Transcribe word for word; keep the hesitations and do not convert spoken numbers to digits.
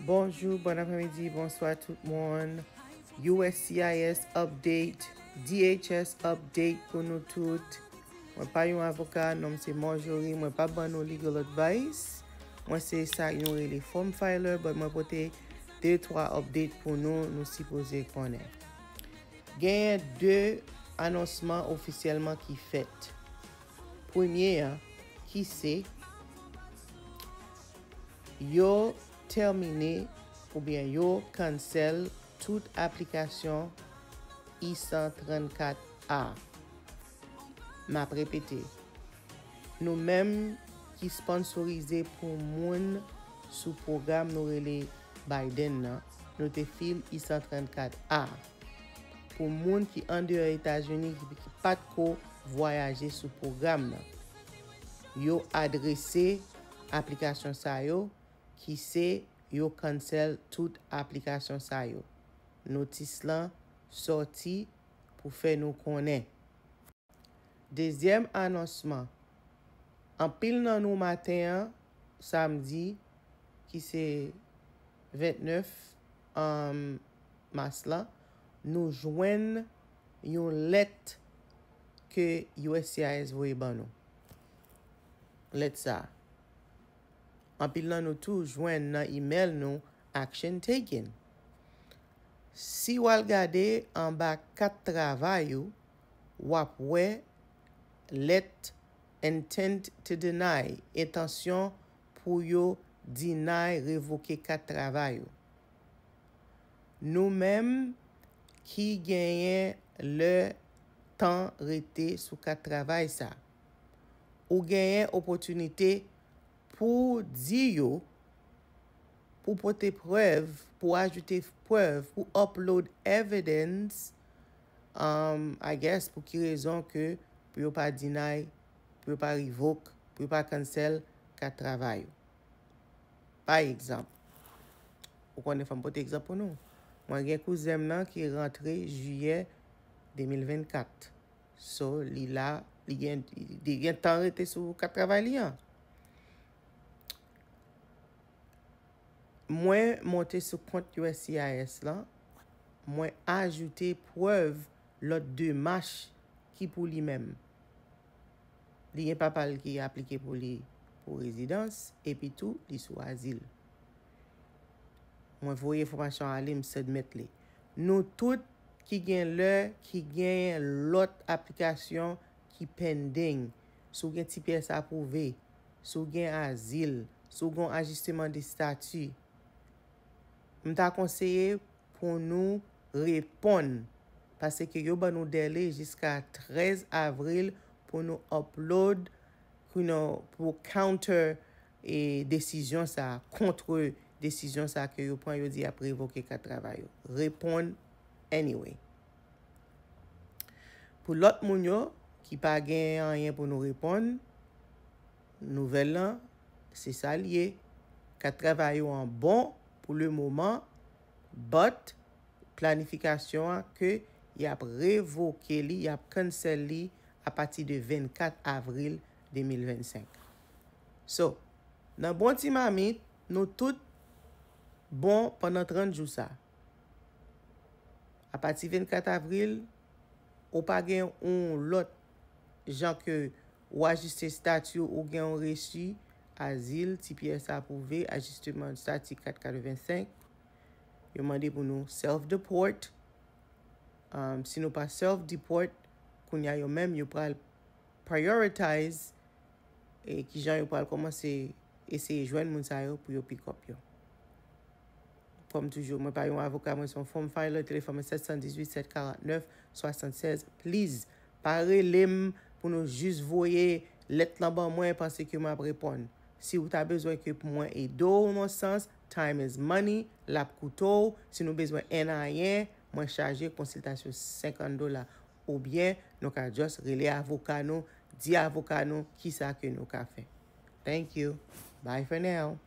Bonjou, bon apremidi, bonswa tout moun. U S C I S update, D H S update pou nou tout. Mwen pa yon avoka, non m se Marjorie, mwen pa ban nou legal advice. Mwen se sa nou rele form filer, but mwen pote de twa update pou nou, nou sipoze konnen. Genyen de anonsman ofisyèlman ki fèt. Premye an, ki se yo tèmine oubyen yo cancel tout aplikasyon I san trannkat A. M ap repete, nou menm ki sponsorize pou moun sou pwogram nou rele Biden nan, nou te fil I san trannkat A. Pou moun ki andeyò Etazini ki, ki pa t ko vwayaje sou pwogram nan, yo adrese aplikasyon sa yo, ki se yo cancel tout aplikasyon sa yo. Notis lan sòti pou fè nou konnen. Dezyèm anonsman. Anpil nan nou maten an, samdi, ki se vennèf, um, mas lan, nou jwenn yon lèt ke U S C I S voye ban nou. Lèt sa a. Anpil nan nou tou jwenn nan imèl nou action taken. Si w al gade anba kat travay ou, w ap wè lèt intent to deny, entansyon pou yo deny, revoke kat travay ou. Nou menm ki genyen lè tan rete sou kat travay sa, ou genyen opòtinite pou di yo, pou pote prèv, pou ajoute prèv, pou upload evidence, um, I guess, pou ki rezon ke pou yo pa deny, pou yo pa revoke, pou yo pa cancel kat travay ou. Pa egzanp, ou konnen fò m pote egzanp pou nou. Mwen gen kouzen m nan ki rantre jiyè de mil vennkat. So, li la, li gen, li gen tan rete sou kat travay li an. Mwen monte sou kont U S C I S lan, mwen ajoute prèv lòt demach ki pou li menm. Li gen papa l ki aplike pou li pou rezidans, epi tou, li sou azil. Mwen voye enfòmasyon ale, m submit li. Nou tout ki gen lè, ki gen lòt aplikasyon ki pending, si w gen T P S apwouve, si w gen azil, si w gen ajisteman de estati, m ta konseye pou nou reponn, paske yo ban nou dèle jiska trèz avril pou nou upload, you know, pou counter e desizyon sa, kont desizyon sa ke yo pran, yo di y ap revoke kat travay yo. Reponn anyway. Pou lòt moun yo ki pa gen anyen pou nou reponn, nouvèl lan, se sa l ye. Kat travay yo an bon pou le moman, but planifikasyon an ke y ap revoke li, y ap cancel li apati de vennkat avril de mil vennsenk. So, nan bon ti mamit, nou tout bon pandan trant jou sa. Apati vennkat avril, ou pa gen yon lòt jan ke ou ajiste estati w, ou gen yon resi azil, T P S apwouve, ajisteman estati kat katrevensenk. Yo mande pou nou self-deport. Um, si nou pa self-deport, kounye a yo menm, yo pral prioritize e kijan yo pral kòmanse eseye jwenn moun sa yo pou yo pick up yo. Kòm toujou, mwen pa yon avoka, mwen se yon form filer, telefòn mwen sèt san dizuit, sèt karant nèf, swasannsèz. Please, pa rele m pou nou jis voye lèt lan ban mwen, panse ke mwen ap reponn. Si w ta bezwen ke pou mwen ede w nan sans, time is money, l ap koute w. Si nou bezwen N I N, mwen chaje konsiltasyon senkant dola. Oubyen nou ka just rele avoka nou, di avoka nou kisa ke nou ka fè. Thank you. Bye for now.